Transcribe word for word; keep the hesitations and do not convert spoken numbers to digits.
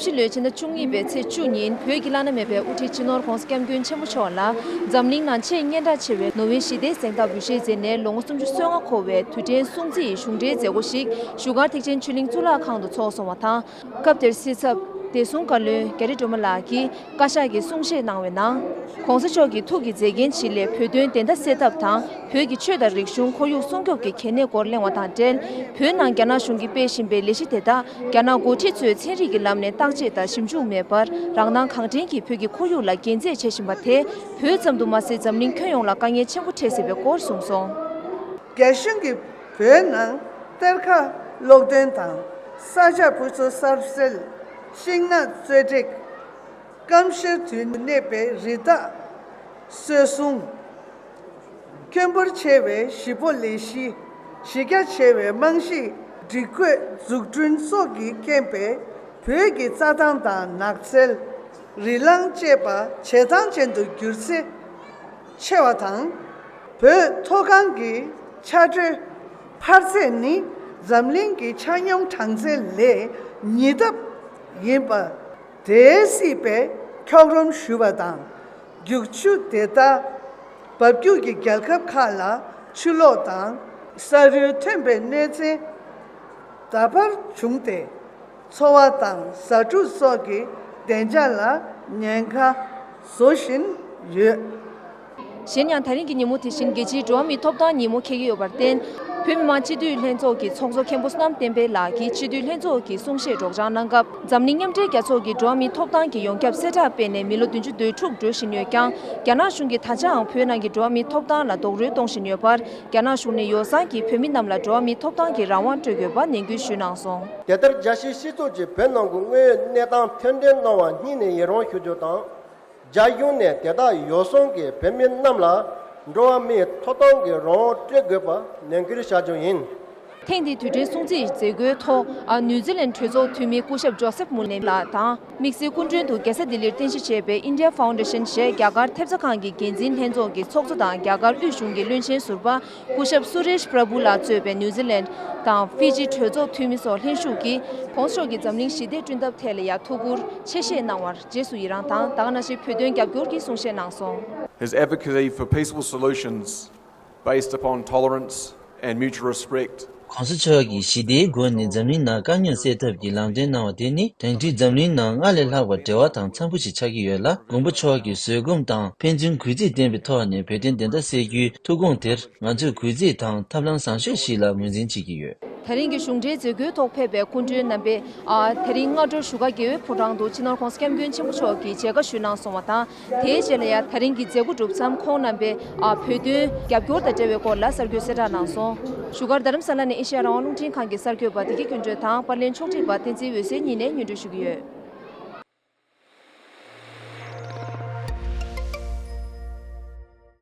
ཕྱི་ལོའི་ཕྱི་ཟླ་བཅུ་གཉིས་པའི་ཚེས་བཅུ་ཉིན་བོད་ཀྱི་བླ་ན་མེད་པའི་དབུ་ཁྲིད་སྤྱི་ནོར་༧གོང་ས་༧སྐྱབས་མགོན་ཆེན་པོ་མཆོག་ལ་འཛམ་གླིང་ནང་ཆེས་སྙན་གྲགས་ཆེ་བའི་ནོ་བྷེལ་ཞི་བདེའི་གཟེངས་རྟགས་འབུལ་བཞེས་མཛད་ནས་ལོ་ངོ་སུམ་ཅུ་སོ་ལྔ་འཁོར་བའི་དུས་དྲན་སྲུང་བརྩི་ཡི་གཞུང་འབྲེལ་མཛད་སྒོ་ཞིག་བཞུགས་སྒར་ཐེག་ཆེན་ཆོས་གླིང་གཙུག་ལག་ཁང་དུ་ཚོགས་སོང་བ་དང་། སྐབས་དེར་སྲིད་ཚབ་བདེ་སྲུང་བཀའ་བློན་རྒྱ་རི་སྒྲོལ་མ་ལགས་ཀྱིས་བཀའ་ཤག་གི་གསུང་བཤད་གནང་བའི་ནང་། ༸གོང་ས་མཆོག་གི་ཐུགས་ཀྱི་མཛད་འགན་ཆེད་ལས་བོད་དོན་བདེན་མཐའ་གསལ་ཐབས་དང་། བོད་ཀྱི་ཆོས་དང་རིག་གཞུང་ཁོར་ཡུག་སྲུང་སྐྱོབ་ཀྱི་གལ་གནད་སྐོར་གླེང་བ་དང་འབྲེལ། བོད་ནང་རྒྱ་ནག་གཞུང་གིས་སྤེལ་བཞིན་པའི་ལས་གཞི་དེ་དག་རྒྱ་ནག་འགོ་ཁྲིད་ཚོས་ཚན་རིག་གི་ལམ་ནས་བརྟག་དཔྱད་དང་ཞིབ་འཇུག་མེད་པར། རང་སྣང་གང་དྲན་གྱིས་བོད་ཀྱི་ཁོར་ཡུག་ལ་འགན་འཛེམས་བྱེད་བཞིན་པ་དེས། བོད་ཙམ་དུ་མ་ཟད། འཛམ་གླིང་ཁྱོན་ཡོངས་ལ་དཀའ་ངལ་ཆེན་པོ་འཕྲད་སྲིད་པའི་སྐོར་གསུངས་སོང་། རྒྱ་གཞུང་གིས་བོད་ནང་གཏེར་ཁ་སློག་འདོན་དང་། ས་ཆ་དབུས་གཙོ་གསར་སྤེལ། ཤིང་ནགས་གཙོད་བྲེག་སྐམ་ཤའི་དུས་གནས་པའི་རི་དྭགས་གསོད་བཟུང་། ཁྱོན་འབོར་ཆེ་བའི་གཞིས་སྤོ་ལས་གཞི། གཞི་རྒྱ་ཆེ་བའི་རྨང་གཞིའི་སྒྲིག་བཀོད་འཛུགས་སྐྲུན་སོགས་ཀྱི་རྐྱེན་པས། བོད་ཀྱི་རྩྭ་ཐང་དང་ནགས་ཚལ། རི་གླང་བཅས་པ་བྱེ་ཐང་ཅན་དུ་འགྱུར་ཚད་ཆེ་བ་དང་། བོད་མཐོ་སྒང་གི་ཆར་དྲོད་འཕར་ཚད་ནི་འཛམ་གླིང་གི་ཆ་སྙོམས་གྲངས་ཚད་ལས་ཉིས་ལྡབ་ཡིན་པ། དེའི་སྲིད་པའི་འཁྱོག་རོམ་ཞུ་བ་དང་། རྒྱུག་ཆུ་དེ་དག་འབབ་རྒྱུད་ཀྱི་རྒྱལ་ཁབ་ཁག་ལ་ཆུ་ལོག་དང་ས་རུལ་ཐོན་པའི་གནོད་འཚེ་ད་བར་བྱུང་སྟེ། འཚོ་བ་དང་ཟ་འཕྲུག་སོགས་ཀྱི་བདེ་འཇགས་ལ་ཉེན་ཁ་བཟོ་བཞིན་ཡོད། གཞན་ཡང་། ད་རིང་གི་ཉིན་མོ་དེ་བཞིན་རྒྱལ་སྤྱིའི་འགྲོ་བ་མིའི་ཐོབ་ཐང་ཉིན་མོ་འཁེལ་གྱི་ཡོད་པར་བརྟེན། བོད་མི་མང་སྤྱི་འཐུས་ལྷན་ཚོགས་ཀྱི་ཚོགས་གཙོ་མཁན་པོ་བསོད་ནམས་བསྟན་འཕེལ་ལགས་ཀྱིས་སྤྱི་འཐུས་ལྷན་ཚོགས་ཀྱི་གསུང་བཤད་སྒྲོག་སྦྱང་གནང་སྐབས། འཛམ་གླིང་མཉམ་འབྲེལ་རྒྱལ་ཚོགས་ཀྱིས་འགྲོ་བ་མིའི་ཐོབ་ཐང་གི་ཡོངས་ཁྱབ་གསལ་བསྒྲགས་སྤེལ་ནས་མི་ལོ་བདུན་ཅུ་དོན་དྲུག་འགྲོ་བཞིན་ཡོད་ཀྱང་། རྒྱ་ནག་གཞུང་གིས་ད་ཆའང་བོད་ནང་གི་འགྲོ་བ་མིའི་ཐོབ་ཐང་ལ་རྡོག་རོལ་གཏོང་བཞིན་ཡོད་པར། རྒྱ་ནག་གཞུང་ནས་ཡོ་བསྲང་གིས་བོད་མི་རྣམས་ལ་འགྲོ་བ་མིའི་ཐོབ་ཐང་གི་རང་དབང་སྤྲོད་དགོས་པ་ནན་སྐུལ་ཞུས་གནང་སོང་། དེ་ལྟར། རྒྱལ་སྤྱིའི་སྤྱི་ཚོགས་ཀྱིས་བོད་ནང་གི་དངོས་ཡོད་གནས་སྟངས་ཐེར་འདོན་གནང་བར་སྙིང་ནས་ཡི་རང་ཞུ་རྒྱུ་དང་། རྒྱ་གཞུང་ནས་དེ་དག་ཡོ་བསྲང་གིས་བོད་མི་རྣམས་ལ་འགྲོ་བ་མིའི་ཐོབ་ཐང་གི་རང་དབང་སྤྲོད་དགོས་པ་ནན་སྐུལ་བྱ་རྒྱུ་ཡིན། ཐེངས་འདིའི་དུས་དྲན་སྲུང་བརྩི་ཡི་མཛད་སྒོའི་ཐོག་ཨ། ནིའུ་ཛི་ལན་གྲོས་ཚོགས་འཐུས་མི་སྐུ་ཞབས་ཇོ་སེབ་མུ་ལེ་ལགས་དང་། དམིགས་བསལ་སྐུ་མགྲོན་དུ་རྒྱལ་ས་ལྡི་ལིར་རྟེན་གཞི་བྱས་པའི་India Foundation ཞེས་རྒྱ་གར་ཐེབས་རྩ་ཁང་གི་འགན་འཛིན་ལྷན་ཚོགས་ཀྱི་ཚོགས་གཙོ་དང་། རྒྱ་གར་དབུས་གཞུང་གི་བློན་ཆེན་ཟུར་པ་སྐུ་ཞབས་སུ་རེཤ་པྲ་བྷུ་ལགས་གཙོས་པའི་ནིའུ་ཛི་ལན་དང་ཧྥི་ཇི་གྲོས་ཚོགས་འཐུས་མི་སོགས་ལྷན་ཞུགས་ཀྱིས། ༸གོང་ས་མཆོག་གིས་འཛམ་གླིང་ཞི་བདེ་བསྐྲུན་ཐབས་ཐད་ལ་ཡང་ཐུགས་ཁུར་ཆེ་བཞེས་གནང་བར་རྗེས་སུ་ཡི་རང་དང་། ད་ག་ནང་བཞིན་བོད་དོན་རྒྱབ་སྐྱོར་གྱི་གསུང་བཤད་གནང་སོང་། His advocacy for peaceful solutions based upon tolerance and mutual respect. ༸གོང་ས་མཆོག་གིས་ཞི་བདེའི་སྒོ་ནས་འཛམ་གླིང་ནང་དཀའ་རྙོག་སེལ་ཐབས་ཀྱི་ལམ་སྟོན་གནང་བ་དེ་ནི། དེང་དུས་འཛམ་གླིང་ནང་སྔར་ལས་ལྷག་པར་འབྲེལ་བ་དང་འཚམ་པོ་ཞིག་ཆགས་ཀྱི་ཡོད་ལ། མགོན་པོ་མཆོག་གི་བཟོད་སྒོམ་དང་ཕན་ཚུན་གུས་བརྩི་ལྡན་པའི་ཐོག་ནས་བོད་དོན་བདེན་མཐའ་གསལ་རྒྱུའི་ཐུགས་དགོངས་དེར། ང་ཚོས་གུས་བརྩི་དང་ཐབས་ལམ་བཟང་ཤོས་ཤིག་ལ་ངོས་འཛིན་བྱེད་ཀྱི་ཡོད། ད་རིང་གི་གཞུང་འབྲེལ་མཛད་སྒོའི་ཐོག་ཕེབས་པའི་སྐུ་མགྲོན་རྣམ་པས། ཨ། ད་རིང་སྔ་དྲོར་བཞུགས་སྒར་རྒྱལ་བའི་ཕོ་བྲང་དུ་སྤྱི་ནོར་༸གོང་ས་༸སྐྱབས་མགོན་ཆེན་པོ་མཆོག་གིས་མཇལ་ཁ་ཞུས་གནང་སོང་བ་དང་། དེའི་རྗེས་ལ་ཡང་ད་རིང་གི་མཛད་སྒོ་གྲུབ་མཚམས་ཁོང་རྣམ་པས། ཨ། བོད་དོན་རྒྱབ་སྐྱོར་དང་འབྲེལ་བའི་སྐོར་ལ་གསར་འགོད་གསལ་བསྒྲགས་གནང་སོང་། བཞུགས་སྒར་རྡ་རམ་ས་ལ་ནས་ཨེ་ཤེ་ཡ་རང་དབང་རླུང་འཕྲིན་ཁང་གི་གསར་འགོད་པ་བདེ་སྐྱིད་ཀུན་སྒྲོན་དང་། པར་ལེན་ཕྱོགས་སྒྲིག་པ་བསྟན་འཛིན་འོད་ཟེར་གཉིས་ནས་སྙན་སྒྲོན་ཞུ་གི་ཡོད།